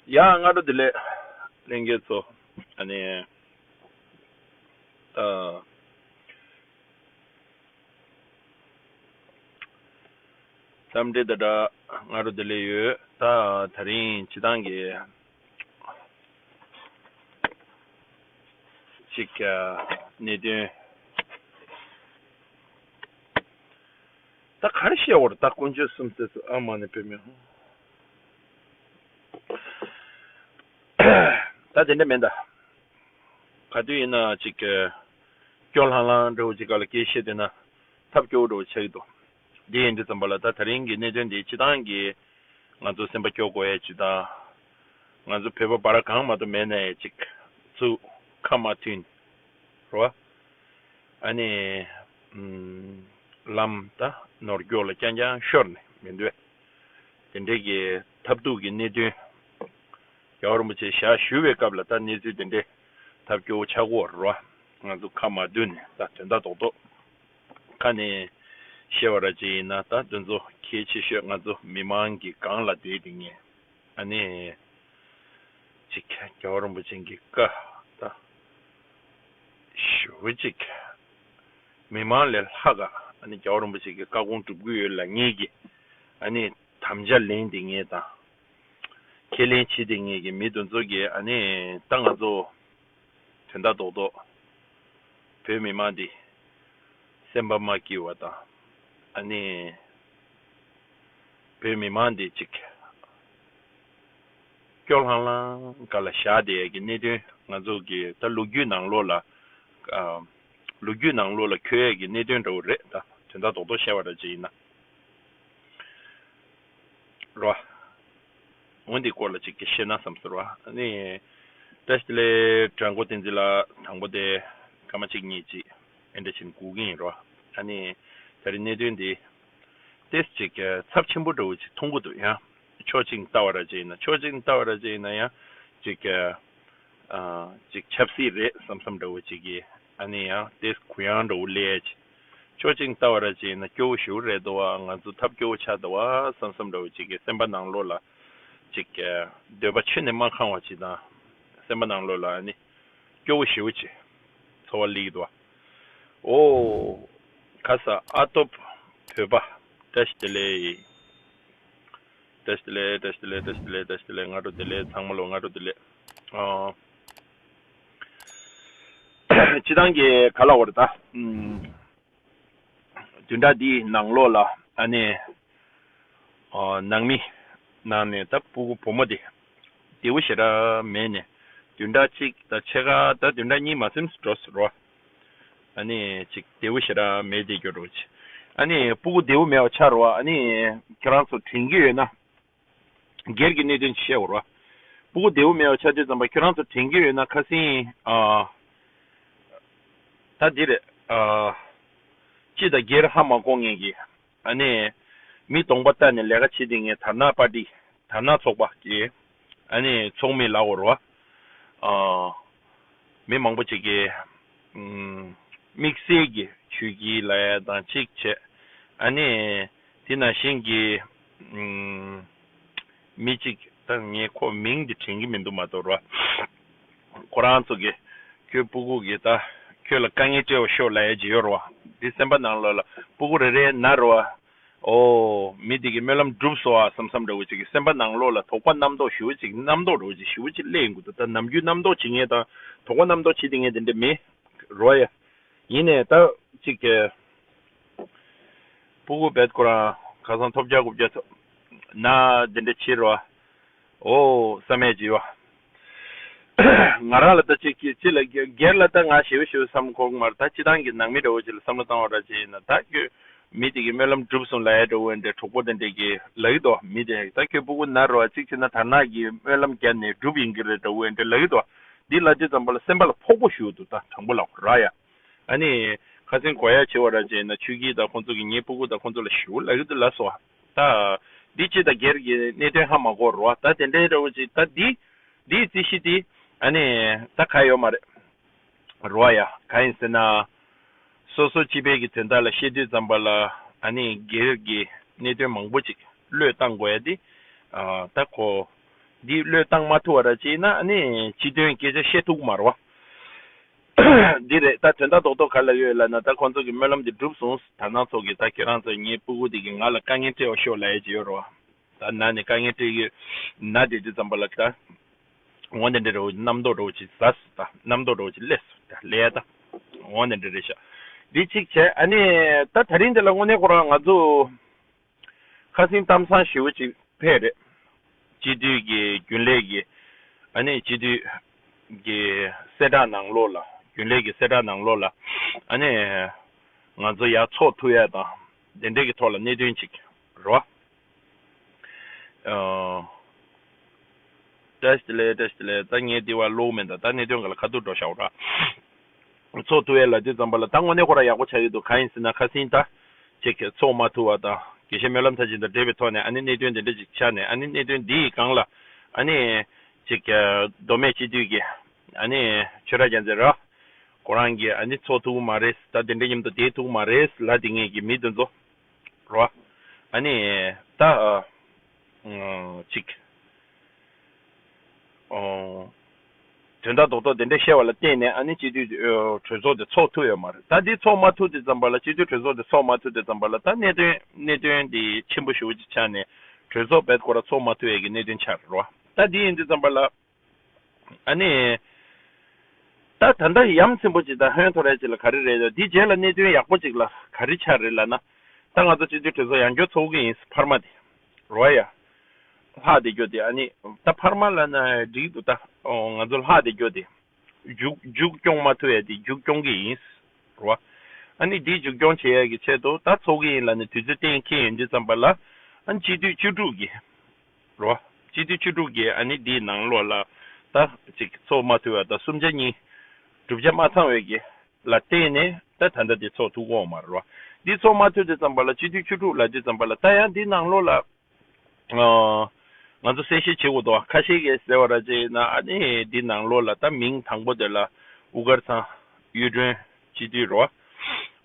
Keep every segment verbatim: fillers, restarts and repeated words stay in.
ཡ། སྔ་དྲོ་བདེ་ལེགས། ལྷན་རྒྱས་ཚོ། ཨ་ནི། ཨ། འཚམས་འདྲི་དང་སྦྲགས་སྔ་དྲོ་བདེ་ལེགས་ཡོད། ད་དེ་རིང་སྤྱིར་བཏང་གི་ཅིག་གནད་དོན། ད་ག་རེ་བཤད་འོར་ད་དཀོན་མཆོག་གསུམ་ཟེར་སོ། ཨ་མ་ནི་བུད་མེད། ད་དེ་འདྲ་མིན་ད། ག་དུས་ཡིན་ན་ཅིག་སྐྱོ་ལྷང་ལྷང་འདྲ་བོ་ཅིག་ག་ལ་སྐད་བཤད་དེ་ན་ཐབས་སྐྱོ་བོ་འདྲ་བོ་ཆགས་ཀྱི་འདུག་འདི་ཡིན་དུས་ཙམ་པ་ལ་ད་དེ་རིང་གི་གནད་དོན་འདི་སྤྱིར་བཏང་གི་ང་ཚོ་སེམས་པ་སྐྱོ་དགོས་ཡ་ཅིག་དང་། ང་ཚོ་བོད་པ་བར་གང་མ་གཏོགས་མེད་ན་ཡ་ཅིག་ཚུགས་ཁ་མ་མཐུན། རོ། ཨ་ནི། ལམ་ད་ནོར་སྐྱོག་ལ་རྐྱང་རྐྱང་ཤོར་ནས་མི་འདུག་དེ་འདྲའི་གི་ཐབས་སྡུག་གི་གནད་དོན། རྒྱལ་བ་རིན་པོ་ཆེ་ཞལ་བཞུགས་པའི་སྐབས་ལ་ད་གནས་ཚུལ་དེ་འདྲའི་ཐབས་སྐྱོ་བོ་ཆགས་ཀྱི་ཡོད་རེད་བ། ང་ཚོ་ཁ་མ་བསྡུར་ནས་ད་དོན་དག་རྡོག་རྡོག་ཁ་ནས་བཤད་པ་ར་ཅིག་ཡིན་ན་ད་དེ་ཚོ་གལ་ཆེ་ཤོས་ང་ཚོ་མི་མང་གི་སྒང་ལ་བསྡད་དེ་ངས་ཨ་ནི་ཅིག་རྒྱལ་བ་རིན་པོ་ཆེ་གི་བཀའ་ད་ཞུ་ཅིག་མི་མང་ལས་ལྷག་ག་ཨ་ནི་རྒྱལ་བ་རིན་པོ་ཆེ་གི་བཀའ་དགོངས་སྒྲུབ་ཀྱི་ཡོད་ལབ་མཁན་གྱི་ཨ་ནི་དམ་བཅའ་ལེན་དེ་ངས་དང་། ཁས་ལེན་བྱེད་དེ་ངེད་ཀྱི་མི་དེ་ཚོ་གིས་ཨ་ནི་ད་ང་ཚོ་དོན་དག་རྡོག་རྡོག་བོད་མི་མང་འདི་སེམས་པ་མ་སྐྱིད་པ་དང་ཨ་ནི་བོད་མི་མང་འདི་ཅིག་སྐྱོ་ལྷང་ལྷང་ག་ལ་བཞག་བསྡད་ཀྱི་གནད་དོན་ང་ཚོ་གི་ད་ལོ་རྒྱུས་ནང་ལོགས་ལ་ཨ་ལོ་རྒྱུས་ནང་ལོགས་ལ་འཁོད་ཡས་ཀྱི་གནད་དོན་འདྲ་བོ་རེད། ད་དོན་དག་རྡོག་རྡོག་བཤད་པ་འདྲ་ཅིག་ཡིན་ན། རོ། འོ་འདི་སྐོར་ལ་ཅིག་གི་བཤད་ན་བསམ་སོང་རོ། ཨ་ནི། བཀྲ་ཤིས་བདེ་ལེགས་དྲང་པོ་བསྟན་འཛིན་ལགས། དང་པོ་དེ་སྐར་མ་གཅིག་གཉིས་ཅིག་ཨེ་འདྲ་བྱས་ནས་སྒུག་གི་ཡིན་རོ། ཨ་ནི། ད་རེས་གནད་དོན་འདི། ཏེས་ཅིག་ཚབས་ཆེན་པོ་འདྲ་བོ་ཅིག་མཐོང་གི་འདུག་ཡང་། ཕྱོགས་གཅིག་ལྟ་བ་ར་ཅིག་ཡིན་ན་ཕྱོགས་གཅིག་ལྟ་བ་ར་ཅིག་ཡིན་ན་ཡང་ཅིག་ཨ། ཅིག་ཆབ་སྲིད་རེད་བསམ་བསམ་འདྲ་བོ་ཅིག་གིས་ཨ་ནི་ཡང་ཏེས་གུ་ཡངས་འདྲ་བོ་སླེབས་ཡ་ཅིག་ཕྱོགས་གཅིག་ལྟ་བ་ར་ཅིག་ཡིན་ན་སྐྱོ་བོ་ཞེ་པོ་རེད་འདུག་བ། ང་ཚོ་ཐབས་སྐྱོ་བོ་ཆགས་འདུག་བ་བསམ་བསམ་འདྲ་བོ་ཅིག་གིས་སེམས་པ་ནང་ལོགས་ལ་ཅིག་འདོད་པ་ཁྱོན་ནས་མ་ཁེངས་པ་ཅིག་དང་། སེམས་པ་ནང་ལོགས་ལ་ཨ་ནི་སྐྱོ་བོ་ཞེ་པོ་ཅིག་ཚོར་བ་སླེབས་ཀྱི་འདུག་བ། ཨོ། ཁ་ས་ཨ་སྟོབས་བོད་པ། བཀྲ་ཤིས་བདེ་ལེགས། བཀྲ་ཤིས་བདེ་ལེགས། བཀྲ་ཤིས་བདེ་ལེགས། བཀྲ་ཤིས་བདེ་ལེགས། བཀྲ་ཤིས་བདེ་ལེགས། སྔ་དྲོ་བདེ་ལེགས། ཚང་མ་ལོ་སྔ་དྲོ་བདེ་ལེགས། ཨ། སྤྱིར་བཏང་གི་ག་ལ་བར་ད། ཨུམ། བདུན་ཕྲག་འདིའི་ནང་ལོགས་ལ་ཨ་ནི། ཨ། ནང་མི། ནང་ནས་ད་སྤུ་གུ་བུ་མོ་དེ། བདེ་བོ་ཞེ་དྲག་མེད་ནས། བདུན་ཕྲག་གཅིག་དང་ཕྱེད་ཀ་ད་བདུན་ཕྲག་གཉིས་མ་ཟིན་འགྲོ་ཟེར་བ། ཨ་ནི་ཅིག་བདེ་བོ་ཞེ་དྲག་མེད་དེ་སྐྱོ་རོ་ཅིག་ཨ་ནི་སྤུ་གུ་བདེ་བོ་མེད་པ་ཆགས་རོ། ཨ་ནི་ཁྱེད་རང་ཚོ་དྲན་གྱི་ཡོད་ན། སྒེར་གྱི་གནད་དོན་ཅིག་བཤད་འོར་བ། སྤུ་གུ་བདེ་བོ་མེད་པ་ཆགས་དུས་ཙམ་པ་ཁྱེད་རང་ཚོ་དྲན་གྱི་ཡོད་ན་ཁ་སང་ཨ། ད་འདི་རེད་ཨ། སྤྱི་དང་སྒེར་ཧ་མ་གོ་ངེས་ཀྱི། ཨ་ནི། མི་གདོང་པ་ལྟ་ནས་ལས་ཀ་བྱེད་དེ་ངས་དར་ནག་པར་ཏི། དར་ནག་ཚོགས་པ་གི། ཨ་ནི་ཚོགས་མི་ལ་འོར་བ། ཨ། མི་མང་པོ་ཅིག་གིས། ཨུམ། དམིགས་བསལ་གྱི་ཆོས་སྐྱིད་ལ་ཡ་དང་གཅིག་བྱས། ཨ་ནི། དེ་ནང་བཞིན་གྱི། ཨུམ། མི་གཅིག་ད་ངས་ཁོ་མིང་འདི་དྲན་གྱི་མི་འདུག་མ་གཏོགས་རོ། ཁོ་རང་ཚོ་གིས་ཁྱོད་སྤུ་གུ་གི་ད་ཁྱོད་ལ་དཀའ་ངལ་སྤྲད་པ་ཤོག་ལབ་ཡ་ཅིག་ཡོད་རོ། འདི་སེམས་པ་ནང་ལོགས་ལ་སྤུ་གུ་རེ་རེ་ན་རོ། ཨོ། མི་འདི་གི་སྨོན་ལམ་འགྲུབ་སོང་ཨ་བསམ་བསམ་འདྲ་བོ་ཅིག་གི་སེམས་པ་ནང་ལོགས་ལ་དོགས་པ་རྣམ་རྟོག་ཞེ་པོ་ཅིག་རྣམ་རྟོག་འདྲ་བོ་ཅིག་ཞེ་པོ་ཅིག་སླེབས་ཡོང་གི་འདུག་ད་ནམ་རྒྱུན་རྣམ་རྟོག་བྱེད་མཁན་དང་དོགས་པ་རྣམ་རྟོག་བྱེད་དེ་མཁན་དེ་འདྲ་མེད་རོ་ཡ། ཡིན་ནའི་ད་ཅིག་གི་སྤུ་གུ་བེད་ཁོ་རང་ཁ་སང་ཐོབ་རྒྱག་དགུ་བརྒྱ་ཐོབ་ན་དེ་འདྲ་བྱེད་རོ། ཨོ་བསམ་ཡས་ཅིག་ཡོད། ང་རང་ལ་ད་ཅིག་ཅིག་ལ་སྒེར་ལ་ད་ང་ཞེ་པོ་ཞེ་པོ་བསམ་གོ་གི་མ་རེད། ད་སྤྱིར་བཏང་གི་ནང་མི་འདྲ་བོ་ཅིག་ལ་བསམ་བློ་བཏང་བ་འདྲ་ཅིག་ཡིན་ན་ད་ཁྱོད་མི་དེ་གི་སྨོན་ལམ་འགྲུབ་སོང་ལབ་ཡ་འདྲ་བོ་འདྲ་གྲོགས་པོ་དེ་འདྲས་ཀྱིས་ལབ་ཀྱི་འདུག་མི་དེ་ད་ཁྱོད་སྤུ་གུ་ན་རོ་ཅིག་བྱས་ན་དར་ནག་གི་སྨོན་ལམ་བརྒྱབ་ནས་འགྲུབ་ཡིན་གྱི་རེད་འདྲ་བོ་འདྲ་ལབ་ཀྱི་འདུག་འདི་ལབ་དུས་ཙམ་པ་ལ་སེམས་པ་ལ་ཕོག་པོ་ཞུ་འདུག་ད་དྲང་པོ་ལབ་ར་ཡ། ཨ་ནི། ཁ་སང་གོ་ཡ་བྱེད་བ་ར་བྱས་ན་ཆོས་སྐྱིད་དང་ཁོང་ཚོ་གི་ངའི་སྤུ་གུ་དང་ཁོང་ཚོ་ལ་ཞེ་པོ་ལབ་ཀྱི་འདུག་ལབ་སོང་བ། ད། འདི་སྤྱི་དང་སྒེར་གྱི་གནད་དོན་ཧ་མ་གོ་རོ་བ། ད་དེ་འདྲའི་འདྲ་བོ་ཅིག་ད་འདི། འདིའི་རྩིས་གཞི་འདི། ཨ་ནི། ད་ག་ཡོད་མ་རེད། རོ་བ་ཡ། ག་ཡིན་ཟེར་ན། སོ་སོ་སྤྱི་པའི་གི་དོན་དག་ལ་བཤད་དུས་ཙམ་པ་ལ། ཨ་ནི་སྒེར་གྱི་གནད་དོན་མང་པོ་ཅིག་བློས་བཏང་དགོས་ཡ་འདི། ཨ། ད་ཁོ། འདི་བློས་བཏང་མ་ཐུབ་པ་ར་ཅིག་ན་ཨ་ནི་སྤྱི་དོན་སྐད་ཆ་བཤད་ཐུབ་ཀྱི་མ་རེད་བ། འདི་རེད། ད་དོན་དག་རྡོག་རྡོག་ག་ལ་ཡོད་ལབ་ན། ད་ཁོང་ཚོ་གི་སྨོན་ལམ་འདི་འགྲུབ་སོང་། དར་ནག་ཚོ་གི་ད་ཁྱེད་རང་ཚོ་ངའི་སྤུ་གུ་འདི་གི་ང་ལ་དཀའ་ངལ་སྤྲད་འོ་ཤོག་ལབ་ཡས་ཅིག་ཡོད་རེད་བ། ད་ན་ནས་དཀའ་ངལ་སྤྲད་ཀྱི་ན་དེ་དུས་ཙམ་པ་ལ་ད་འོ་དེ་འདྲ་རོ་རྣམ་རྟོག་རོ་ཅིག་ཟ་སོང་། ད་རྣམ་རྟོག་རོ་ཅིག་སླེབས་སོང་། ད་ལས་ད་འོ་དེ་འདྲ་རེད་ཤག་འདི་གཅིག་བྱས། ཨ་ནི་ད་དེ་རིང་འདི་ལ་དངོས་གནས་ཁོ་རང་ང་ཚོ་ཁ་སེང་གཏམ་བཟང་ཞེ་པོ་ཅིག་ཕེབས་རེད། སྤྱི་འཐུས་ཀྱི་རྒྱུན་ལས་ཀྱི་ཨ་ནི་སྤྱི་འཐུས་ཀྱི་གསལ་བསྒྲགས་ནང་ལོགས་ལ། རྒྱུན་ལས་ཀྱི་གསལ་བསྒྲགས་ནང་ལོགས་ལ་ཨ་ནི་ང་ཚོ་ཡར་ཚོགས་ཐུབ་ཡ་དང་དེ་འདྲས་ཀྱི་ཐོག་ལ་གནད་དོན་ཅིག་རེད་བ། ཨ། བཀྲ་ཤིས་བདེ་ལེགས། བཀྲ་ཤིས་བདེ་ལེགས། ད་ངས་འདི་བ་ཀློག་མེད། ད་ད་གནད་དོན་ག་ལ་ཁ་ཐུག་འགྲོ་བཞག་ར། ཚོགས་ཐུབ་ཡས་ལ་དུས་ཙམ་པ་ལ་ད་དངོས་གནས་ཁོ་ར་ཡག་པོ་ཆགས་ཀྱི་འདུག་གང་ཡིན་ཟེར་ན་ཁ་སེང་ད་ཅིག་ཚོགས་མ་ཐུབ་པ་དང་དགེ་བཤེས་སྨོན་ལམ་མཐར་ཕྱིན་དང་འབྲེལ་བའི་ཐོག་ནས་ཨ་ནི་གནད་དོན་དེ་འདྲ་ཅིག་ཆགས་ནས། ཨ་ནི་གནད་དོན་འདི་ཡི་སྒང་ལ་ཨ་ནི་ཅིག་མདོ་སྨད་སྤྱི་འཐུས་ཀྱི་ཨ་ནི་ཆོས་གྲགས་རྒྱལ་མཚན་ར། ཁོ་རང་གིས་ཨ་ནི་ཚོགས་ཐུབ་ཀྱི་མ་རེད། ད་དེ་འདྲ་མཉམ་དུ་བསྡད་ཐུབ་ཀྱི་མ་རེད་ལབ་དེ་ངེད་ཀྱི་མི་དེ་ཚོ་རོ། ཨ་ནི་ད་ཨ་ཅིག་ཨོ། དོན་དག་རྡོག་རྡོག་དེ་འདྲ་བཤད་པ་ལ་བརྟེན་ནས་ཨ་ནི་སྤྱི་འཐུས་ཨོ་གྲོས་ཚོགས་དེ་ཚོགས་ཐུབ་ཡོད་མ་རེད། ད་འདི་ཚོགས་མ་ཐུབ་དུས་ཙམ་པ་ལ། སྤྱི་འཐུས་གྲོས་ཚོགས་དེ་ཚོགས་མ་ཐུབ་དུས་ཙམ་པ་ལ་ད་གནད་དོན་གནད་དོན་འདི་ཆེན་པོ་ཞེ་པོ་ཅིག་ཆགས་ནས་གྲོས་ཚོགས་རྦད་ཁོ་ར་ཚོགས་མ་ཐུབ་ཡས་ཀྱི་གནད་དོན་ཆགས་རེད་བ། ད་འདི་ཡིན་དུས་ཙམ་པ་ལ་ཨ་ནི་ད་ད་ལྟ་ཡ་མཚན་པོ་ཅིག་དང་ཧོན་ཐོར་ཡ་ཅིག་ལ་ག་རེ་རེད། འདི་རྗེས་ལ་གནད་དོན་ཡག་པོ་ཅིག་ལ་ག་རེ་ཆགས་རེད་ལབ་ན། ད་ང་ཚོ་སྤྱི་འཐུས་གྲོས་ཚོགས་ཡང་བསྐྱར་ཚོགས་ཀྱི་ཡིན། འཕར་མ་དེ་རོ་ཡ། ལྷག་བསྡད་རྒྱུ་དེ་ཨ་ནི་ད་འཕར་མ་ལབ་ན་འགྲིག་འདུག་ད་ང་ཚོ་ལྷག་བསྡད་རྒྱུ་དེ་མཇུག་མཇུག་སྐྱོང་མ་ཐུབ་ཡ་དེ་མཇུག་སྐྱོང་གི་ཡིན་རོ། ཨ་ནི་འདི་མཇུག་སྐྱོང་བྱེད་ཡ་གི་ཆེད་དུ་ད་ཚོགས་ཀྱི་ཡིན་ལབ་ནས་དུས་ཚོད་གཏན་འཁེལ་ཡོང་དུས་ཙམ་པ་ལ་ཨ་ནི་སྤྱི་འཐུས་བཅུ་དྲུག་གིས་རོ། སྤྱི་འཐུས་བཅུ་དྲུག་གིས་ཨ་ནི་འདིའི་ནང་ལོགས་ལ་ད་ཅིག་ཚོགས་མ་ཐུབ་པ་དང་གསུམ་ཆ་གཉིས་གྲུབ་ཆ་མ་ཚང་བའི་གི་ལ་བརྟེན་ནས་ད་ད་ལྟ་འདི་ཚོགས་ཐུབ་ཀྱི་ཡོད་མ་རེད་བ། འདི་ཚོགས་མ་ཐུབ་དུས་ཙམ་པ་ལ་སྤྱི་འཐུས་བཅུ་དྲུག་ལབ་དུས་ཙམ་པ་ལ་ད་ཡང་འདི་ནང་ལོགས་ལ་ཨ་ང་ཚོ་གསལ་བཤད་བྱེད་དགོས་འདུག་ཁ་ཤས་ཀྱིས་ཟེར་བ་ར་ཅིག་ན་ཨ་ནི་འདི་ནང་ལོགས་ལ་ད་མིང་དང་པོ་དེ་ལ་དབུ་དཀར་ཚང་གཡུ་སྒྲོན་སྤྱི་འཐུས་རོ།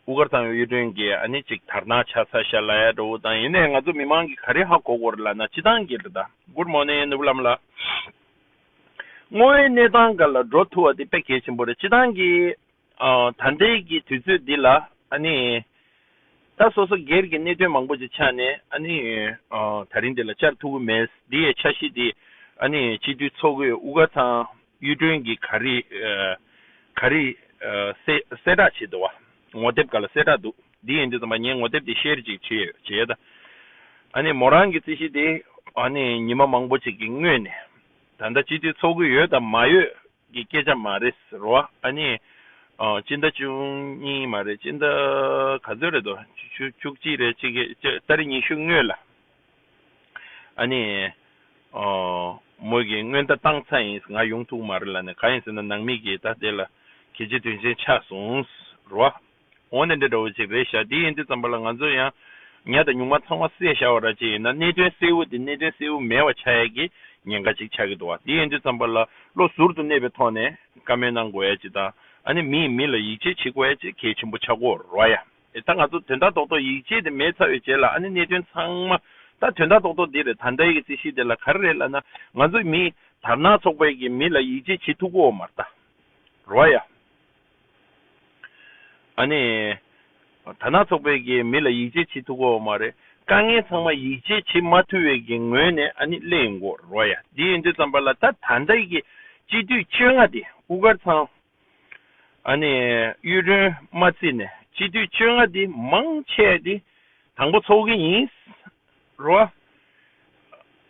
དབུ་དཀར་ཚང་གཡུ་སྒྲོན་གྱིས་ཨ་ནི་ཅིག་དར་ནག་ཆགས་ཚར་ཤག་ལབ་ཡ་འདྲ་བོ་དང་། ཡིན་ནའི་ང་ཚོ་མི་མང་གིས་ག་རེ་ཧ་གོ་དགོས་རེད་ལབ་ན། སྤྱི་བཏང་གི་རེད་ད། Good morning ནོར་བུ་ལྷ་མོ་ལགས། དངོས་ཡོད་གནས་སྟངས་སྒང་ལ་འགྲོ་ཐུབ་པ་དེ་དཔེ་གལ་ཆེན་པོ་རེད། སྤྱི་བཏང་གི་ཨ་ད་ལྟའི་གི་དུས་ཚོད་འདི་ལ་ཨ་ནི་ད་སོ་སོ་སྒེར་གྱི་གནད་དོན་མང་པོ་ཅིག་ཆགས་ནས་ཨ་ནི་ཨ་ད་རིང་འདི་ལ་བཅར་ཐུབ་ཀྱི་མེད། འདི་ཡི་འཆར་གཞི་འདི་ཨ་ནི་སྤྱི་འཐུས་ཚོགས་གཙོས་དབུ་དཀར་ཚང་གཡུ་སྒྲོན་གྱིས་ག་རེ་ཨ་ག་རེ་ཨ་གསལ་གསལ་བསྒྲགས་བྱས་འདུག་བ། ངོ་དེབ་སྒང་ལ་གསལ་བསྒྲགས་འདུག་འདི་ཡིན་དུས་ཙམ་པ་ངས་ངོ་དེབ་འདི་ཤེར་ཅིག་བྱས་བྱས་ད། ཨ་ནི་མོ་རང་གི་རྩིས་གཞི་འདི་ཨ་ནི་ཉི་མ་མང་པོ་ཅིག་གི་སྔོན་ནས་ད་ལྟ་སྤྱི་འཐུས་ཚོགས་གཙོ་ཡོད་དང་མ་ཡོད་ཀྱི་སྐད་ཆ་མ་རེད་ཟེར་བ། ཨ་ནི་ཨ་སྤྱི་ཟླ་བཅུ་གཉིས་མ་རེད། སྤྱི་ཟླ་ག་ཚོད་རེད་དོ། བཅུ་བཅུ་གཅིག་རེད། གཅིག་གི་ཏ་རིག་ཉི་ཤུ་སྔོན་ལ་ཨ་ནི་ཨ་མོ་གིས་སྔོན་བརྡ་བཏང་ཚར་ཡིན། ང་ཡོང་ཐུབ་མ་རེད་ལབ་ནས། གང་ཡིན་ཟེར་ན་ནང་མི་གིས་ད་དེ་ལ་གལ་ཆེ་དོན་ཆེན་ཆགས་སོང་ཟེར་བ། འོ་ནི་འདྲ་འདྲ་བོ་ཅིག་རེད་ཤག་འདི་ཡིན་དུས་ཙམ་པ་ལ་ང་ཚོ་ཡང་ཉ་དང་སྨྱུག་མ་ཚང་མ་བསད་བཞག་པ་ར་ཅིག་ཡིན་ན། གནད་དོན་གསལ་བོ་འདི་གནད་དོན་གསལ་བོ་མེད་པ་ཆགས་ཡས་ཀྱི་ཉེན་ཁ་ཅིག་ཆགས་ཀྱི་འདུག་བ། འདི་ཡིན་དུས་ཙམ་པ་ལ་བློ་ཟུར་དུ་གནས་པའི་ཐོག་ནས་བཀའ་མོལ་གནང་དགོས་ཡ་ཅིག་དང་། ཨ་ནི་མིས་མི་ལ་ཡིད་ཆེས་བྱེད་དགོས་ཡ་ཅིག་གལ་ཆེན་པོ་ཆགས་ཀྱི་ཡོད་རེད་བ་ཡ། ཨེ་ད་ང་ཚོ་དོན་དག་རྡོག་རྡོག་ཡིད་ཆེས་དེ་མེད་ཚར་བའི་རྗེས་ལ་ཨ་ནི་གནད་དོན་ཚང་མ་ད་དོན་དག་རྡོག་རྡོག་འདི་རེད། ད་ལྟའི་གི་རྩིས་གཞི་དེ་ལ་ག་རེ་རེད་ལབ་ན། ང་ཚོ་མི་དར་ནག་ཚོགས་པའི་གི་མི་ལ་ཡིད་ཆེས་བྱེད་ཐུབ་ཀྱི་ཡོད་མ་རེད་ད། རེད་བ་ཡ། ཨ་ནི། དར་ནག་ཚོགས་པའི་གི་མི་ལ་ཡིད་ཆེས་བྱེད་ཐུབ་ཀྱི་ཡོད་མ་རེད། དཀའ་ངལ་ཚང་མ་ཡིད་ཆེས་བྱེད་མ་ཐུབ་པའི་གི་ངོས་ནས་ཨ་ནི་གླེང་དགོས་རེད་བ་ཡ། འདི་ཡིན་དུས་ཙམ་པ་ལ་ད་ད་ལྟའི་གི་སྤྱི་འཐུས་བཅོ་ལྔ་དེ་དབུ་དཀར་ཚང་། ཨ་ནི་གཡུ་སྒྲོན་མ་བརྩིས་ནས་སྤྱི་འཐུས་བཅོ་ལྔ་དེ་མང་ཆེ་དེ་དང་པོ་ཚོགས་ཀྱི་ཡིན། རོ།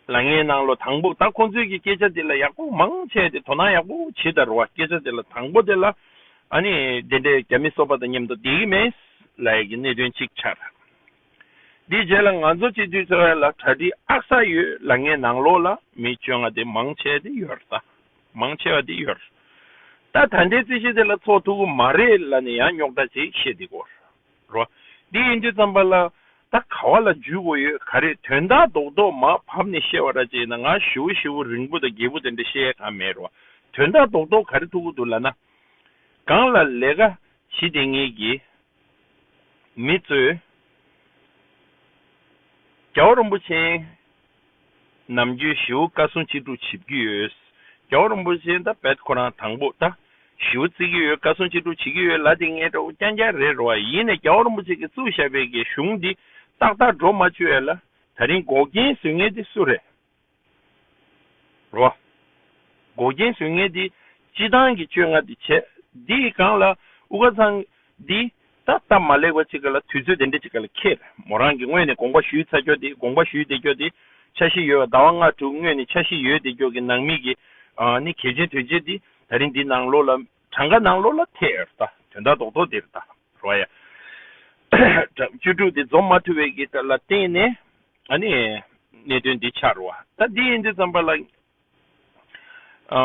ལ་ངའི་ནང་ལོ་དང་པོ་ད་ཁོང་ཚོའི་གི་སྐད་ཆ་དེ་ལ་ཡག་པོ་མང་ཆེ་དེ་དོ་སྣང་ཡག་པོ་བྱེད་ད་རོ། སྐད་ཆ་དེ་ལ་དང་པོ་དེ་ལ་ཨ་ནི་དེ་འདྲའི་རྒྱ་མི་སོ་པ་དང་མཉམ་དུ་བསྡད་ཀྱི་མེད་ལབ་ཡ་གི་གནད་དོན་གཅིག་ཆགས། འདིའི་རྗེས་ལ་ང་ཚོ་སྤྱི་འཐུས་ཚོ་ལ་གྲ་སྒྲིག་ཨག་ས་ཡོད། ལ་ངའི་ནང་ལོགས་ལ་མི་བཅོ་ལྔ་དེ་མང་ཆེ་དེ་ཡོད་རེད། ད་མང་ཆེ་བ་དེ་ཡོད་རེད། ད་ད་ལྟའི་རྩིས་གཞི་དེ་ལ་ཚོགས་ཐུབ་ཀྱི་མ་རེད་ལབ་ནས་ཡང་རྙོག་དྲ་ཅིག་བཤད་དེ་གོ། རོ། འདི་ཡིན་དུས་ཙམ་པ་ལ་ད་ག་བ་ལ་འཇུས་དགོས་ཡོད། ག་རེ་དོན་དག་རྡོག་རྡོག་མར་ཕབ་ནས་བཤད་པ་ར་ཅིག་ཡིན་ན་ང་ཞེ་པོ་ཞེ་པོ་རིང་པོ་དང་རྒྱས་པོ་དེ་འདྲ་བཤད་ཡ་གང་མེད་རོ། དོན་དག་རྡོག་རྡོག་ག་རེ་ཐུག་གི་འདུག་ལབ་ན། སྒང་ལ་ལས་ཀ་བྱེད་བསྡད་མཁན་གྱི་མི་ཚོས་རྒྱལ་བ་རིན་པོ་ཆེ་ ནམ་རྒྱུན་ཞེའུ་བཀའ་སྲུང་ཅི་སྒྲུབ་བྱེད་ཀྱི་ཡོད། རྒྱལ་བ་རིན་པོ་ཆེ་ད་བེད་ཁོ་རང་དང་པོ་ད་ཞེའུ་བརྩི་གི་ཡོད། བཀའ་སྲུང་ཅི་སྒྲུབ་བྱེད་ཀྱི་ཡོད་ལབ་དེ་ངས་འདྲ་བོ་རྐྱང་རྐྱང་རེད་རོ། ཡིན་ནས་རྒྱལ་བ་རིན་པོ་ཆེ་གིས་བཙུགས་བཞག་པའི་གི་གཞུང་འདི་ཏག་ཏག་འགྲོ་མ་བཅུག་ཡ་ལ་ད་རིང་འགོག་རྐྱེན་བཟོ་མཁན་དེ་སུ་རེད་རོ། འགོག་རྐྱེན་བཟོ་མཁན་དེ་སྤྱི་བཏང་གི་བཅོ་ལྔ་དེ་བྱས། འདིའི་སྒང་ལ་དབུ་དཀར་ཚང་འདི་ད་སྟབས་མ་ལེགས་པ་ཅིག་ག་ལ་དུས་ཚོད་དེ་འདྲ་ཅིག་ག་ལ་འཁེལ། མོ་རང་གི་སྔོན་ནས་དགོངས་པ་ཞུས་ཚར་ཀྱོག་དེ་དགོངས་པ་ཞུས་བསྡད་ཀྱོག་དེ་འཆར་གཞི་ཡོད་པ་ཟླ་བ་ལྔ་དྲུག་སྔོན་ནས་འཆར་གཞི་ཡོད་བསྡད་ཀྱོག་གི་ནང་མི་གི་ཨ་ནི་གལ་ཆེན་དོན་ཆེན་དེ་ད་རིང་འདི་ནང་ལོགས་ལ་གྲངས་ཀ་ནང་ལོགས་ལ་ཐེ་ཡོད་རེད། ད་དོན་དག་རྡོག་རྡོག་དེ་རེད། ད་རོ་ཡ། བཅུ་དྲུག་དེ་འཛོམས་མ་ཐུབ་པའི་གི་ལ་བརྟེན་ནས་ཨ་ནི་གནད་དོན་འདི་ཆགས་རོ། ད་འདི་ཡིན་དུས་ཙམ་པ་ལ་ཨ་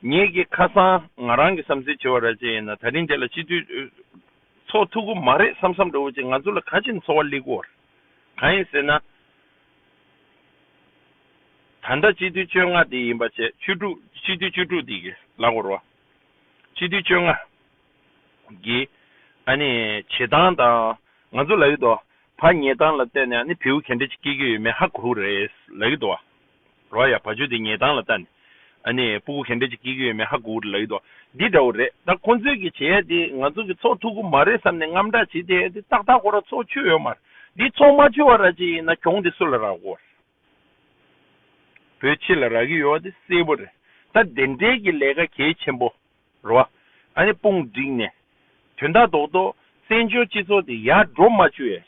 ངེད་ཀྱི་ཁ་སང་ང་རང་གི་བསམ་ཚུལ་བྱས་པ་ར་ཅིག་ཡིན་ན་ད་རིང་དེ་ལ་སྤྱི་འཐུས་ཚོགས་ཐུབ་ཀྱི་མ་རེད་བསམ་བསམ་འདྲ་བོ་ཅིག་ང་ཚོ་ལ་ག་ཅིག་ཚོར་བ་སླེབས་ཀྱི་ཡོད་རེད། གང་ཡིན་ཟེར་ན། ད་ལྟ་སྤྱི་འཐུས་བཅོ་ལྔ་དེ་ཡིན་པ་བྱས་བཅུ་དྲུག་སྤྱི་འཐུས་བཅུ་དྲུག་དེ་གི་ལབ་དགོས་རེད་བ། སྤྱི་འཐུས་བཅོ་ལྔ་གི་ཨ་ནི་བྱེད་སྟངས་དང་ང་ཚོ་ལབ་ཡོད་དོ། ཕར་ཉལ་སྟངས་ལ་བལྟས་ནས་ཨ་ནི་བེའུ་ག་འདྲ་ཅིག་སྐྱེ་གི་ཡོད་མེད་ཧ་གོ་གི་རེད་ལབ་ཡོད་དོ། རོ་ཡ་བ་ཅུ་དེ་ཉལ་སྟངས་ལ་བལྟས་ནས་ཨ་ནི་སྤུ་གུ་ག་འདྲ་ཅིག་སྐྱེ་གི་ཡོད་མེད་ཧ་གོ་གི་རེད་ལབ་ཡོད་དོ། འདི་འདྲ་བོ་རེད། ད་ཁོང་ཚོས་ཀྱི་བྱེད་ཡ་དེ་ང་ཚོ་གི་ཚོགས་ཐུབ་ཀྱི་མ་རེད་བསམ་ནས་དངངས་སྐྲག་བྱེད་བསྡད་ཡ་དེ་ཏག་ཏག་ཁོ་རང་ཚོགས་ཆོད་ཡོད་མ་རེད། འདི་ཚོགས་མ་ཆོད་པ་ར་ཅིག་ཡིན་ན་གྱོང་དེ་སུ་ལ་རག་གོ་རེད། བོད་སྤྱི་ལ་རག་གི་ཡོད་པ་དེ་གསལ་པོ་རེད། ད་དེ་འདྲའི་གི་ལས་ཀ་གལ་ཆེན་པོ་རེད་བ། ཨ་ནི་དཔུང་བསྒྲིགས་ནས་དོན་དག་རྡོག་རྡོག་བཙན་བྱོལ་སྤྱི་ཚོགས་དེ་ཡར་འགྲོ་མ་བཅུག་ཡ།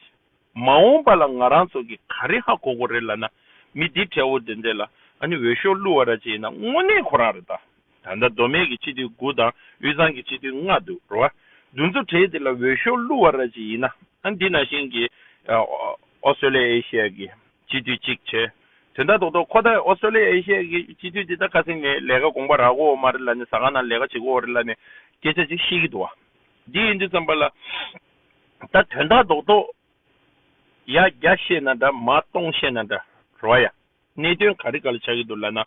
མ་འོངས་པ་ལ་ང་རང་ཚོ་གི་ག་རེ་ཧ་གོ་དགོས་རེད་ལབ་ན། མི་འདི་འདྲ་བོ་དེ་འདྲ་ལ་ཨ་ནི་འོས་ཤོག་བླུགས་པ་ར་ཅིག་ཡིན་ན་དངོས་གནས་ཁོ་རང་རེད་ད། ད་ལྟ་མདོ་སྨད་ཀྱི་སྤྱི་འཐུས་དགུ་དང་དབུས་གཙང་གི་སྤྱི་འཐུས་ལྔ་འདུག་རེད་བ། འདི་ཚོ་གྲས་དེ་ལ་འོས་ཤོག་བླུགས་པ་ར་ཅིག་ཡིན་ན་ཨ་འདི་ནང་བཞིན་གྱི་ཨོ་སི་ཀྲོ་ལི་ཡ་ཨེ་ཤི་ཡ་གི་སྤྱི་འཐུས་གཅིག་བྱས། དོན་དག་རྡོག་རྡོག་ཁོ་ད་ཨོ་སི་ཀྲོ་ལི་ཡ་ཨེ་ཤི་ཡ་གི་སྤྱི་འཐུས་དེ་ད་ཁ་སང་ནས་ལས་ཀ་དགོངས་པ་རག་གོ་མ་རེད་ལབ་ནས་ཟ་ཁང་ནང་ལས་ཀ་བྱེད་གོ་རེད་ལབ་ནས་སྐད་ཆ་ཅིག་བཤད་ཀྱི་འདུག་བ། འདི་ཡིན་དུས་ཙམ་པ་ལ་ད་དོན་དག་རྡོག་རྡོག་ཡར་བརྒྱ་བཤད་ན་འདྲ་མར་སྟོང་བཤད་ན་འདྲ་རེད་བ་ཡ། གནད་དོན་ག་རེ་ག་ལ་ཆགས་ཀྱི་འདུག་ལབ་ན།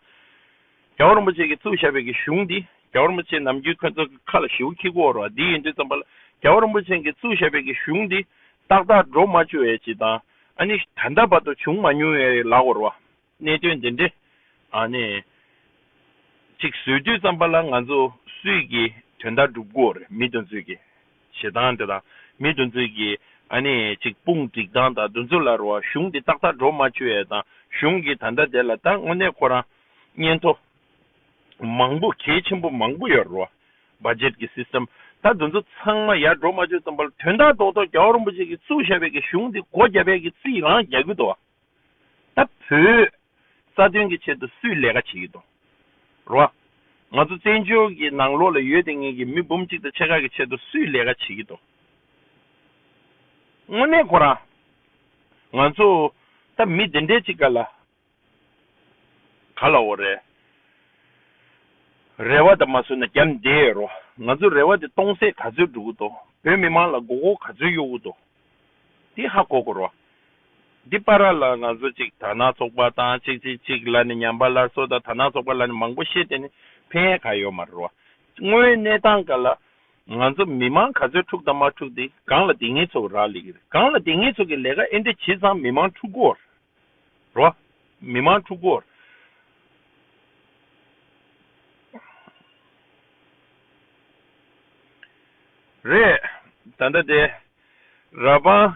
རྒྱལ་བ་རིན་པོ་ཆེ་གིས་བཙུགས་བཞག་པའི་གི་གཞུང་འདི་རྒྱལ་བ་རིན་པོ་ཆེ་ནམ་རྒྱུན་ཁོ་ཚོ་གི་ཁ་ལ་ཞེ་པོ་འཁྱེར་གྱི་ཡོད་རེད་བ། འདི་ཡིན་དུས་ཙམ་པ་ལ་རྒྱལ་བ་རིན་པོ་ཆེ་གིས་བཙུགས་བཞག་པའི་གི་གཞུང་འདི་ཏག་ཏག་འགྲོ་མ་བཅུག་ཡས་ཅིག་དང་ཨ་ནི་ད་ལྟ་བར་དུ་བྱུང་མ་མྱོང་ཡས་ལབ་དགོས་རེད་བ། གནད་དོན་འདི་འདྲ་ཨ་ནི་ཅིག་བཟོས་དུས་ཙམ་པ་ལ་ང་ཚོ་སུས་ཀྱི་དོན་དག་སྒྲུབ་དགོས་རེད། མི་དེ་ཚོས་ཀྱི་བྱེད་སྟངས་དེ་དང་མི་དེ་ཚོས་ཀྱི་ཨ་ནི་ཅིག་དཔུང་སྒྲིག་སྟངས་དང་དེ་ཚོ་ལ་རོ་གཞུང་འདི་ཏག་ཏག་འགྲོ་མ་བཅུག་ཡས་དང་གཞུང་གི་ད་ལྟ་དེ་ལ་ད་དངོས་གནས་ཁོ་རང་སྙན་ཐོ་མང་པོ་གལ་ཆེན་པོ་མང་པོ་ཡོད་རེད་བ། བ་ཇེཊ་གི་སིས་ཊམ་ད་དེ་ཚོ་ཚང་མ་ཡར་འགྲོ་མ་བཅུག་ཙམ་པ་ལ་དོན་དག་རྡོག་རྡོག་རྒྱལ་བ་རིན་པོ་ཆེ་གིས་བཙུགས་བཞག་པའི་གི་གཞུང་འདི་སྒོ་བརྒྱབ་པའི་གི་རྩིས་རང་རྒྱག་གི་འདུག་བ། ད་བོད་རྩ་དོན་གྱི་ཆེད་དུ་སུས་ལས་ཀ་བྱེད་ཀྱི་འདུག་རེད་བ། ང་ཚོ་བཙན་བྱོལ་གྱི་ནང་ལོགས་ལ་ཡོད་བསྡད་མཁན་གྱི་མི་འབུམ་གཅིག་དང་ཕྱེད་ཀ་གི་ཆེད་དུ་སུས་ལས་ཀ་བྱེད་ཀྱི་འདུག་དངོས་གནས་ཁོ་རང་ང་ཚོ་ད་མི་དེ་འདྲའི་ཅིག་ག་ལ་ག་ལ་འོ་རེད། རེ་བ་དང་མ་བཟོས་ན་རྒྱབ་བསྡད་ཡོད་རོ། ང་ཚོ་རེ་བ་དེ་སྟོང་ཟད་ག་ཚོད་འགྲོ་གི་འདུག་བོད་མི་མང་ལ་མགོ་སྐོར་ག་ཚོད་གཡོག་གི་འདུག་འདི་ཧ་གོ་དགོས་རོ། འདི་པ་ར་ལ་ང་ཚོ་ཅིག་དར་ནག་ཚོགས་པ་དང་ཅིག་ཅིག་ཅིག་ལ་ནི་ཉམས་པ་སླར་གསོ་དང་དར་ནག་ཚོགས་པ་ལ་ནི་མང་པོ་བཤད་དེ་ནི་ཕན་ཡས་ག་ཡོད་མ་རེད་རོ། དངོས་ཡོད་གནས་སྟངས་ག་ལ་ང་ཚོ་མི་མང་ག་ཚོད་འཁྲུག་དང་མ་འཁྲུག་དེ་སྒང་ལ་དེ་ངེད་ཚོ་གི་རག་ལས་ཀྱི་རེད། སྒང་ལ་དེ་ངེད་ཚོ་གི་ལས་ཀ་ཨེ་འདྲ་བྱས་ཙང་མི་མང་འཁྲུག་གི་ཡོད་རེད། རོ། མི་མང་འཁྲུག་གོ། རེད། ད་ལྟ་དེ། ར་བང་།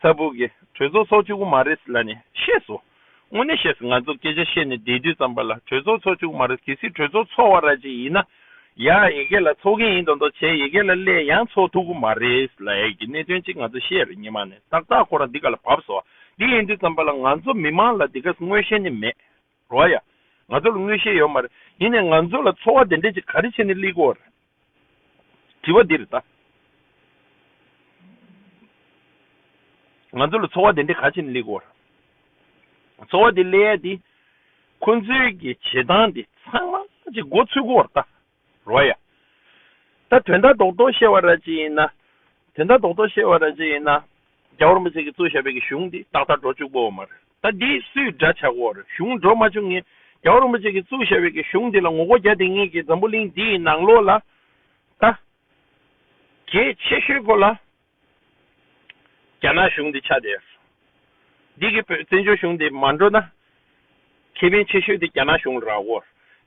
ཚ་བུ་གི་གྲོས་ཚོགས་ཚོགས་བཅུག་གི་མ་རེད་ལབ་ནས་བཤད་སོང་། དངོས་གནས་བཤད་སོང་། ང་ཚོ་སྐད་ཆ་བཤད་ནས་བསྡད་དུས་ཙམ་པ་ལ་གྲོས་ཚོགས་ཚོགས་བཅུག་གི་མ་རེད། གལ་སྲིད་གྲོས་ཚོགས་ཚོགས་པ་ར་ཅིག་ཡིན་ན། ཡ་ཡི་གེ་ལ་ཚོགས་ཀྱི་ཡིན་མདོག་མདོག་བྱས་ཡི་གེ་ལ་སླེབས་ཡང་ཚོགས་ཐུབ་གི་མ་རེད་ལབ་ཡས་ཀྱི་གནད་དོན་ཅིག་ང་ཚོ་བཤད་རེད་སྔོན་མ་ནས། ཏག་ཏག་ཁོ་རང་འདི་ག་ལ་བབས་སོང་། འདི་ཡིན་དུས་ཙམ་པ་ལ་ང་ཚོ་མི་མང་ལ་འདི་ག་མངོན་ཤེས་ནི་མེད། རོ་ཡ། ང་ཚོ་ལ་མངོན་ཤེས་ཡོད་མ་རེད། ཡིན་ནའི་ང་ཚོ་ལ་ཚོར་བ་དེ་འདྲས་ཅིག་ག་རེ་བྱས་ནས་སླེབས་ཀྱི་ཡོད་རེད། དྲི་བ་འདི་རེད་ད། ང་ཚོ་ལ་ཚོར་བ་དེ་འདྲས་ག་རེ་བྱས་ནས་སླེབས་ཀྱི་ཡོད་རེད། ཚོར་བ་དེ་སླེབས་ཡ་དེ། ཁོ་ཚོའི་གི་བྱེད་སྟངས་དེ་ཚང་མ་ཅིག་མགོ་ཚོས་ཀྱི་ཡོད་རེད་ད། རོ་ཡ། ད་དོན་དག་རྡོག་རྡོག་བཤད་པ་ར་ཅིག་ཡིན་ན། དོན་དག་རྡོག་རྡོག་བཤད་པ་ར་ཅིག་ཡིན་ན། རྒྱལ་བ་རིན་པོ་ཆེ་གིས་བཙུགས་བཞག་པའི་གི་གཞུང་འདི་ཏག་ཏག་འགྲོ་བཅུག་པ་ཡོད་མ་རེད། ད་འདི་སུས་དགྲ་བྱ་དགོས་རེད། གཞུང་འགྲོ་མ་བཅུག་མཁན། རྒྱལ་བ་རིན་པོ་ཆེ་གིས་བཙུགས་བཞག་པའི་གི་གཞུང་འདི་ལ་ངོ་རྒོལ་རྒྱག་བསྡད་མཁན་གྱི་འཛམ་བུ་གླིང་འདིའི་ནང་ལོགས་ལ། ད། གལ་ཆེ་ཤོས་སྐོར་ལ། རྒྱ་ནག་གཞུང་འདི་ཆགས་བསྡད་ཡོད། འདི་གི་བོད་བཙན་བྱོལ་གཞུང་འདི་མ་འགྲོ་ན། ཁེ་ཕན་ཆེ་ཤོས་དེ་རྒྱ་ནག་གཞུང་ལ་རག་གོ།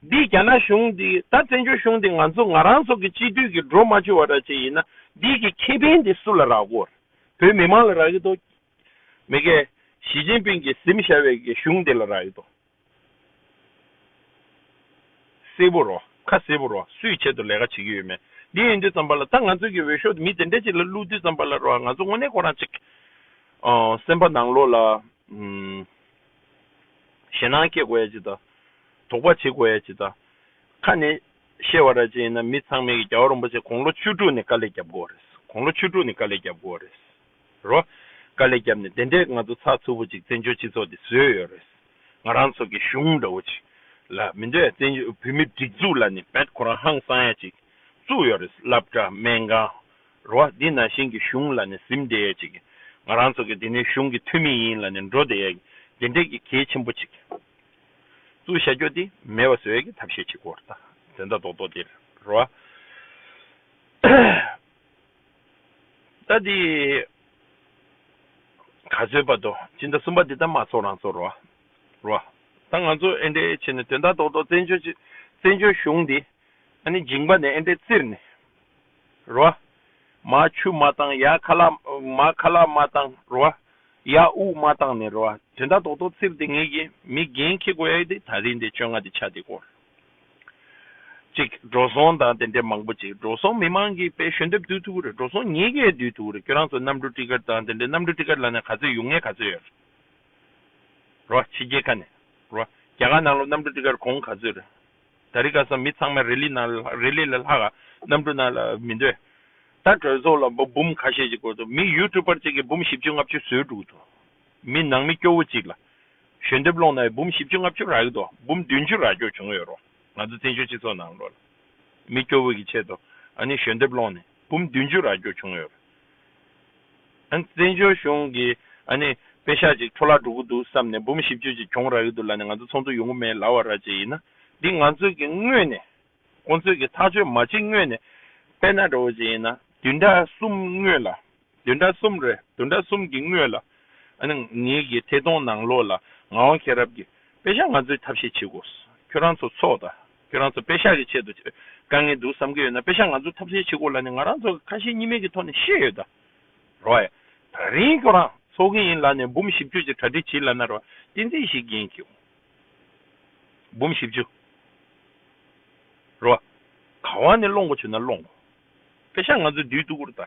འདི་རྒྱ་ནག་གཞུང་འདི་ད་བཙན་བྱོལ་གཞུང་འདི་ང་ཚོ་ང་རང་ཚོ་གི་སྤྱི་འཐུས་ཀྱི་འགྲོ་མ་བཅུག་པ་འདྲ་ཅིག་ཡིན་ན་འདི་གི་ཁེ་ཕན་འདི་སུ་ལ་རག་གོ། བོད་མི་མང་ལ་རག་གི་འདུག་མི་དགེ་ཞི་ཅིན་ཕིང་གིས་ཟིན་བཞག་པའི་གི་གཞུང་འདི་ལ་རག་གི་འདུག་གསལ་པོ་རོ། ཁ་གསལ་པོ་རོ། སུའི་ཆེད་དུ་ལས་ཀ་བྱེད་ཀྱི་ཡོད་མེད། འདི་ཡིན་དུས་ཙམ་པ་ལ་ད་ང་ཚོའི་གི་འོས་ཤོག་མི་དེ་འདྲ་ཅིག་ལ་བླུག་དུས་ཙམ་པ་ལ་རོ། ང་ཚོ་དངོས་གནས་ཁོ་རང་ཅིག་ཨ། སེམས་པ་ནང་ལོགས་ལ་ཨུམ། ཞེད་སྣང་སྐྱེ་དགོས་ཡ་ཅིག་དང་། དོགས་པ་བྱེད་དགོས་ཡ་ཅིག་དང་། ཁ་ནས་བཤད་པ་ར་ཅིག་ཡིན་ན་མི་ཚང་མས་ཀྱི་རྒྱལ་བ་རིན་པོ་ཆེ་དགུང་ལོ་བཅུ་དྲུག་ནས་དཀའ་ལས་བརྒྱབ་དགོས་རེད། དགུང་ལོ་བཅུ་དྲུག་ནས་དཀའ་ལས་བརྒྱབ་དགོས་རེད། རོ། དཀའ་ལས་བརྒྱབ་ནས་དེ་འདྲས་ང་ཚོ་ཚགས་ཚུད་པོ་ཅིག་བཙན་བྱོལ་སྤྱི་ཚོགས་འདི་བཟོས་ཡོད་རེད། ང་རང་ཚོ་གི་གཞུང་འདྲ་བོ་ཅིག་ལ་མི་འདོད་བཙན་བྱོལ་བོད་མི་སྒྲིག་འཛུགས་ལ་ནི་བེད་ཁོ་རང་ཧང་སང་ཡ་ཅིག་བཙུགས་ཡོད་རེད། སློབ་གྲྭ་སྨན་ཁང་རོ། འདི་ནང་བཞིན་གྱི་གཞུང་ལ་ནི་ཟིན་བསྡད་ཡ་ཅིག་ང་རང་ཚོ་གི་འདི་ནི་གཞུང་གི་འཐུས་མི་ཡིན་ལ་ནི་འགྲོ་བསྡད་ཡ་དེ་འདྲས་ཀྱི་གལ་ཆེན་པོ་ཅིག་བཙུགས་བཞག་རྒྱུ་དེ་མེད་པ་བཟོ་ཡ་གི་ཐབས་ཤེས་བྱེད་དགོས་རེད། ད་དོན་དག་རྡོག་རྡོག་དེ་རེད་རོ། ད་དེ་ག་ཚོད་བར་དུ་སྤྱི་ཟླ་གསུམ་པ་འདི་ལྟར་མ་ཚོགས་རང་ཚོགས་རོ། རོ། ད་ང་ཚོ་ཨེ་འདྲས་བྱས་ནས་དོན་དག་རྡོག་རྡོག་བཙན་བྱོལ་ཅི་བཙན་བྱོལ་གཞུང་འདི་ཨ་ནི་མཇིང་པ་ནས་ཨེ་འདྲས་བཙིར་ནས་རོ། མ་ཆུ་མ་བཏང་ཡ་ཁ་ལག་མ་ཁ་ལག་མ་བཏང་རོ། ཡ་དབུགས་མ་བཏང་ནས་རོ། དོན་དག་རྡོག་རྡོག་བཙིར་ཏེ་ངེད་ཀྱི་མི་འགན་འཁྱེར་དགོས་ཡ་དེ་ད་རིང་འདི་བཅོ་ལྔ་དེ་ཆགས་བསྡད་ཡོད་རེད། གཅིག་འགྲོ་སོང་དང་དེ་འདྲས་མང་པོ་གཅིག་འགྲོ་སོང་མི་མང་གིས་དཔེ་ཞལ་འདེབས་བསྡུ་ཐུབ་ཀྱི་རེད། འགྲོ་སོང་ངེད་ཀྱིས་བསྡུ་ཐུབ་ཀྱི་རེད། ཁྱོད་རང་ཚོ་གནམ་གྲུ་ཊི་ཀཊ་དང་དེ་འདྲས། གནམ་གྲུ་ཊི་ཀཊ་ལབ་ན་ག་ཚོད་ཡོང་མཁན་ག་ཚོད་ཡོད་རེད། རོ། ཕྱི་རྒྱལ་ཁ་ནས་རོ། རྒྱ་གར་ནང་ལོགས་གནམ་གྲུ་ཊི་ཀཊ་གོང་ག་ཚོད་རེད། ད་རེས་ཁ་སང་མི་ཚང་མ་རི་ལི་ནང་ལ་རི་ལི་ལ་ལྷག་ག་གནམ་གྲུ་ནང་ལ་མི་འདོད། ད་གྲོས་ཚོགས་ལ་འབུམ་ཁ་ཤས་ཅིག་དགོས་འདུག་མི་ཡུ་ཊུབ་པར་ཅིག་གིས་འབུམ་བཞི་བཅུ་ལྔ་བཅུ་བཟོས་འགྲོ་གི་འདུག་མི་ནང་མི་སྐྱོ་བོ་གཅིག་ལ་ཞལ་འདེབས་སློང་ན་འབུམ་བཞི་བཅུ་ལྔ་བཅུ་རག་གི་འདུག་འབུམ་བདུན་ཅུ་རག་རྒྱུ་བྱུང་ཡོད་རོ། ང་ཚོ་བཙན་བྱོལ་སྤྱི་ཚོགས་ནང་ལོགས་ལ་མི་སྐྱོ་བོ་གི་ཆེད་དུ་ཨ་ནི་ཞལ་འདེབས་སློང་ནས་འབུམ་བདུན་ཅུ་རག་རྒྱུ་བྱུང་ཡོད་རོ། ཨ་ནི་བཙན་བྱོལ་གཞུང་གིས་ཨ་ནི་པེ་ཤག་ཅིག་འཕྲོ་བརླག་འགྲོ་གི་འདུག་བསམ་ནས་འབུམ་བཞི་བཅུ་ཅིག་གྱོང་རག་གི་འདུག་ལབ་ནས་ང་ཚོ་ཚོགས་འདུ་ཡོང་གི་མེད་ལབ་པ་ར་ཅིག་ཡིན་ན། འདི་ང་ཚོས་ཀྱི་སྔོན་ནས་ཁོང་ཚོས་ཀྱི་ཐག་གཅོད་མ་བྱེད་སྔོན་ནས། དཔེར་ན་འདྲ་བོ་ཅིག་ཡིན་ན་བདུན་ཕྲག་གསུམ་སྔོན་ལ། བདུན་ཕྲག་གསུམ་རེད། བདུན་ཕྲག་གསུམ་གྱི་སྔོན་ལ་ཨ་ནི་ངེད་ཀྱི་ཐད་གཏོང་ནང་ལོགས་ལ་ངག་དབང་མཁྱེན་རབ་ཀྱིས་པེ་ཤག་ང་ཚོས་ཐབས་ཤེས་བྱེད་དགོས། ཁྱོད་རང་ཚོ་ཚོགས་དང་། ཁྱོད་རང་ཚོ་པེ་ཤག་གི་ཆེད་དུ་དཀའ་ངལ་འདུག་བསམ་གྱི་ཡོད་ན་པེ་ཤག་ང་ཚོས་ཐབས་ཤེས་བྱེད་དགོས་ལབ་ནས་ང་རང་ཚོ་ཁ་ཞེ་གཉིས་མེད་ཀྱི་ཐོག་ནས་བཤད་ཡོད་ད། རོ་ཡ། ད་རིང་ཁྱོད་རང་ཚོགས་ཀྱི་ཡིན་ལབ་ནས་འབུམ་བཞི་བཅུ་ཅིག་གྲ་སྒྲིག་བྱེད་ལབ་ན་རོ། བསྟན་འཛིན་ཞིག་རྒྱན་གྱིས། འབུམ་བཞི་བཅུ། རོ། ག་བ་ནས་སློང་དགོས་བྱུང་ན་སློང་དགོས། པེ་ཤག་ང་ཚོས་བསྡུས་ཐུབ་ཀྱི་རེད་ད།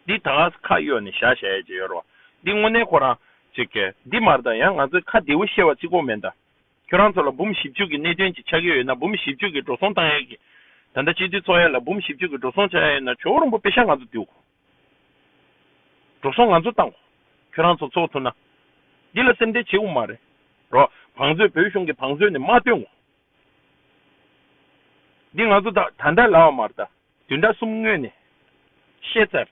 འདི་ད་ག་ཁ་གཡོགས་ནས་བཞག་བཞག་ཡས་ཅིག་ཡོད་རོ། འདི་དངོས་གནས་ཁོ་རང་ཅིག་གི་འདི་མ་རེད་ད། ཡང་ང་ཚོས་ཁ་བདེ་བོ་བཤད་པ་གཅིག་པོ་མིན་ད། ཁྱོད་རང་ཚོ་ལ་འབུམ་བཞི་བཅུ་གི་གནད་དོན་ཅིག་ཆགས་ཀྱི་ཡོད་ན། འབུམ་བཞི་བཅུ་གི་འགྲོ་སོང་བཏང་ཡས་ཀྱི། ད་ལྟ་སྤྱི་འཐུས་ཚོགས་ཡས་ལ་འབུམ་བཞི་བཅུ་གི་འགྲོ་སོང་ཆགས་ཡས་ཡོད་ན་ཇོ་བོ་རིན་པོ་པེ་ཤག་ང་ཚོ་བསྡུས། འགྲོ་སོང་ང་ཚོ་བཏང་གོ། ཁྱོད་རང་ཚོ་ཚོགས་ཐུབ་ན། འདི་ལ་སེམས་ཁྲལ་བྱེད་དགོས་མ་རེད། རོ། བང་མཛོད་བོད་གཞུང་གི་བང་མཛོད་ནས་མ་བཏོན་གོ། འདི་ང་ཚོ་ད་ད་ལྟ་ལབ་པ་མ་རེད་ད། བདུན་ཕྲག་གསུམ་སྔོན་ནས་བཤད་ཚར།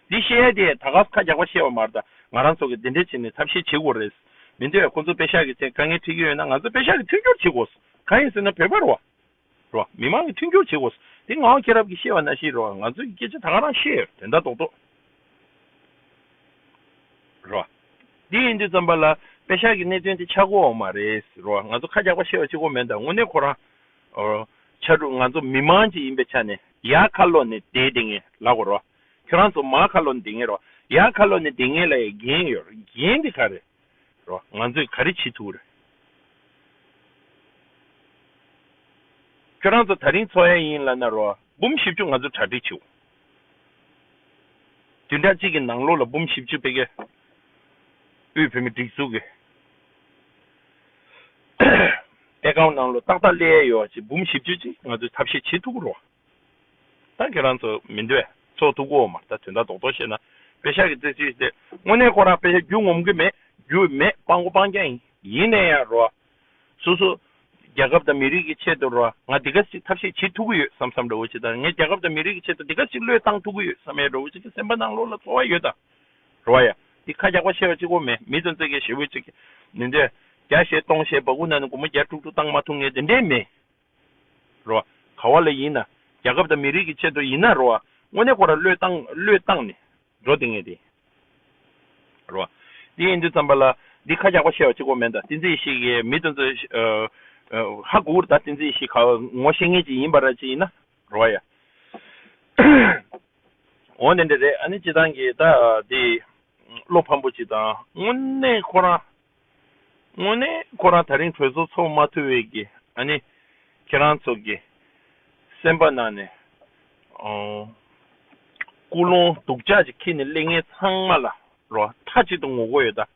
འདི་བཤད་ཡ་དེ་ད་ག་ཁ་རྒྱག་པ་བཤད་པ་མ་རེད་ད། ང་རང་ཚོ་གི་འདི་འདྲས་བྱས་ནས་ཐབས་ཤེས་བྱེད་དགོས་རེད། མི་འདོད་ཁོ་ཚོ་པེ་ཤག་གི་ཚེ་དཀའ་ངལ་འཕྲད་ཀྱི་ཡོད་ན་ང་ཚོ་པེ་ཤག་གི་མཐུན་འགྱུར་བྱེད་དགོས། གང་ཡིན་ཟེར་ན་བོད་པ་རེད་བ། རོ། མི་མང་གི་མཐུན་འགྱུར་བྱེད་དགོས། དེ་ངག་དབང་མཁྱེན་རབ་ཀྱིས་བཤད་པ་ནང་བཞིན་རོ། ང་ཚོའི་སྐད་ཆ་ད་ག་རང་བཤད་ཡོད་དོན་དག་རྡོག་རྡོག་རོ། འདི་ཡིན་དུས་ཙམ་པ་ལ་པེ་ཤག་གི་གནད་དོན་དེ་ཆགས་ཀྱི་ཡོད་མ་རེད་རོ། ང་ཚོ་ཁ་རྒྱག་པ་བཤད་པ་གཅིག་པོ་མིན་ད། དངོས་གནས་ཁོ་རང་ཨོ་ཆ་འགྲོ་ང་ཚོ་མི་མང་ཅིག་ཡིན་པའི་ཆ་ནས་ཡར་ཁ་ལོག་ནས་བསྡད་བསྡད་མཁན་ལབ་དགོས་རོ། ཁྱོད་རང་ཚོ་མར་ཁ་ལོག་ནས་བསྡད་མཁན་རོ། ཡར་ཁ་ལོག་ནས་བསྡད་མཁན་ལ་ཡང་འགན་ཡོད་རེད། འགན་དེ་ག་རེད། རོ། ང་ཚོས་ག་རེ་བྱེད་ཐུབ་རེད། ཁྱོད་རང་ཚོ་ད་རིང་ཚོགས་ཡ་ཡིན་ལབ་ན་རོ། འབུམ་བཞི་བཅུ་ང་ཚོ་གྲ་སྒྲིག་བྱེད། བདུན་ཕྲག་གཅིག་གི་ནང་ལོགས་ལ་འབུམ་བཞི་བཅུ་ཕ་གི་དབུས་བོད་མི་སྒྲིག་འཛུགས་ཀྱི་ཨེ་ཀའུན་ནང་ལོགས་ཏག་ཏག་སླེབས་ཡ་ཡོད་ཅིག་འབུམ་བཞི་བཅུ་ཅིག་ང་ཚོས་ཐབས་ཤེས་བྱེད་ཐུབ་ཀྱི་རོ། ད་ཁྱེད་རང་ཚོ་མི་འདོད་ཚོགས་ཐུག་གོ་མ་ད་དོན་དག་རྡོག་རྡོག་བཤད་ན་པེ་ཤག་གི་རྩིས་ཚུལ་དེ་དངོས་གནས་ཁོ་རང་པེ་ཤག་རྒྱུ་ངོམ་གི་མེད། རྒྱུ་མེད། སྤང་གོ་སྤང་རྐྱང་ཡིན། ཡིན་ནའི་ཡང་རོ། སོ་སོ་རྒྱལ་ཁབ་དང་མི་རིགས་ཀྱི་ཆེད་དུ་རོ། ང་འདི་ག་ཅིག་ཐབས་ཤེས་བྱེད་ཐུབ་ཀྱི་ཡོད་བསམ་བསམ་འདྲ་བོ་ཅིག་དང་། ངས་རྒྱལ་ཁབ་དང་མི་རིགས་ཀྱི་ཆེད་དུ་འདི་ག་ཅིག་བློས་བཏང་ཐུབ་ཀྱི་ཡོད་བསམ་ཡས་འདྲ་བོ་ཅིག་གི་སེམས་པ་ནང་ལོགས་ལ་ཚོར་བ་ཡོད་ད། རོ་ཡ། འདི་ཁ་རྒྱག་པ་བཤད་པ་གཅིག་པོ་མེད། མི་ཚོ་ཚེ་གེ་ཞེ་བོ་ཅིག་མི་འདོད། བརྒྱ་བཤད་སྟོང་བཤད་སྦ་ཁུག་ནང་ནས་སྒོར་མོ་བརྒྱ་དྲུག་དྲུག་བཏང་མ་ཐུབ་མཁན་དེ་འདྲས་མེད། རོ། ག་བ་ལ་ཡིན་ན་རྒྱལ་ཁབ་དང་མི་རིགས་ཀྱི་ཆེད་དུ་ཡིན་ན་རོ། དངོས་གནས་ཁོ་ར་བློས་བཏང་བློས་བཏང་ནས་འགྲོ་བསྡད་མཁན་དེ། རོ། དེ་ཡིན་དུས་ཙམ་པ་ལ་ འདི་ཁ་རྒྱག་པ་བཤད་པ་གཅིག་པོ་མིན་ད། བསྟན་འཛིན་ཡེ་ཤེས་ཀྱིས་མི་དེ་ཚོ་ཨ་ཨ་ཧ་གོ་གི་རེད་ད། བསྟན་འཛིན་ཡེ་ཤེས་ག་ངོ་ཤེས་མཁན་ཅིག་ཡིན་པ་ར་ཅིག་ཡིན་ན་རེད་བ་ཡ། འོ་དེ་འདྲ་རེད། ཨ་ནི་སྤྱིར་བཏང་གི་ད་དེ་བློ་ཕམ་པོ་ཅིག་དང་། དངོས་གནས་ཁོ་རང་དངོས་གནས་ཁོ་རང་ད་རིང་གྲོས་ཚོགས་ཚོགས་མ་ཐུབ་པའི་གི་ཨ་ནི་ཁྱེད་རང་ཚོ་གི་སེམས་པ་ནང་ནས་ཨོ་ཀུན་སློང་སྡུག་ཅག་ཅིག་འཁྱེར་ནས་སླེབས་མཁན་ཚང་མ་ལ་རོ་མཐའ་གཅིག་ཏུ་ངོ་རྒོལ་ཡོད་ད།